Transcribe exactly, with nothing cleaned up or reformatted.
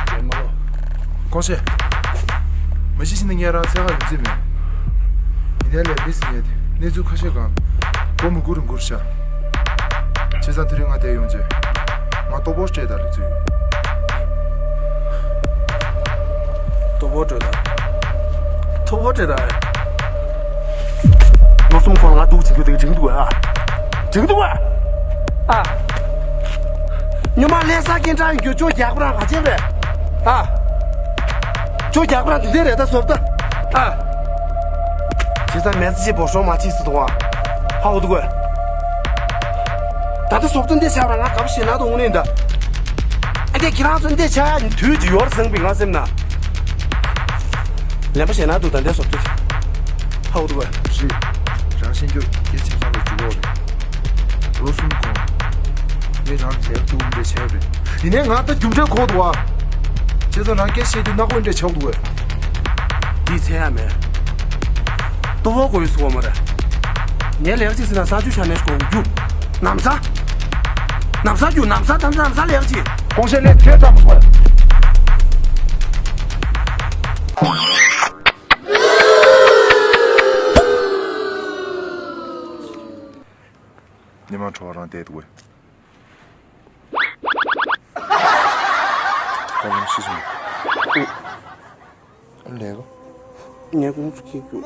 རྒན་མ་ལོ། ཁོང་ཤེས། མ་གཞི་ཕྱིན་ན་ངས་རང་འཚོལ་ག་ཡོང་རྩིས་མེད། ཡིན་ནའི་ལས་མི་ཟིན་ཡས་དེ་གནས་ཚུལ་ཁ་ཤས་གང་། སྒོ་མི་སྒུར་རུ་འགུར་ཤག་བྱས་ཙང་དེ་རིང་ང་འདིར་ཡོང་རྗེས། ང་ལྟོ་ཕོར་སྤྲད་དང་ལབ་རྩིས་ཡོད། ལྟོ་ཕོར་སྤྲད་དང་། ལྟོ་ཕོར་སྤྲད་དང་། ལོ་གསུམ་གོང་ང་སྡུག་བྱེད་རྒྱུ་དེ་འགྲིག་འདུག་ཨ། འགྲིག་འདུག་ཨ། ཨ། ཉི་མ་ལས་ས་སྐྱེལ་འདྲ་ཡོང་རྒྱུ་ཅོ་རྒྱག་པ་རང་ག་ཅན་རེད། ཨ། ཅོ་རྒྱག་པ་རང་དེ་འདྲ་རེད་ད་བཟོ་ལྟ། ཨ། བྱས་ཙང་མེ་ཙི་ཅི་བོ་ཧྲོ་མ་ཅི་སི་དུ་ཨ། ཧ་འུ་དུ་གོ། ད་ལྟ་བཟོ་ལྟ་འདི་ཆགས་ར་ང་གབ་ཤེས་ན་དུ་འུ་ནི་འདི། ཨ་འདི་ཁྱེད་རང་ཚོ་འདི་ཆགས་དུས་ཀྱི་ཡོར་སེང་པི་ང་སེམས་ན། ལེན་པ་བྱས་ན་དུ་ད་འདི་བཟོ་ལྟ་དེ། ཧ་འུ་དུ་གོ། ཞི། རང་ཤེས་རྒྱུ་སྐད་ཆ་ཚང་ལ་འཇུག་གོ་རེད། ལོ་གསུམ་གོང་། ངས་རང་ལས་ཐུག་འདྲ་བྱས་རེད། ཡིན་ནའི་ང་ད་རྒྱུ་འབྲས་གོ་འདུག་ཨ། བྱས་ཙང་རང་སྐད་བཤད་དུས་སྣ་ཁོག་འདྲ་ཆགས་འདུག་ཨེ། དེའི་ཚད་ཡ་མེད། ལྟོ་བོ་གོ་ཡི་སུ་བ་མ་རེད། ངས་ལེགས་ཅིག་ཟེར་ན་ས་ཆུ་ཆ་ནས་ཤོག་རྒྱུ། ནམ་ས། ནམ་ས་རྒྱུ་ནམ་ས་དམ་ནམ་ས་ལེགས་ཅིག་གོང་ཤེས་ལས་ཁྱེད་ཙམ་སོང་། ཉི་མ་འཕྲོ་བ་རང་བསྡད་འདུག་གས། ད་ལམ་ཤི་སོང་། ལས་ཀ། ངས་ཁོང་ཚོ་ཁྱེར་རྒྱུ།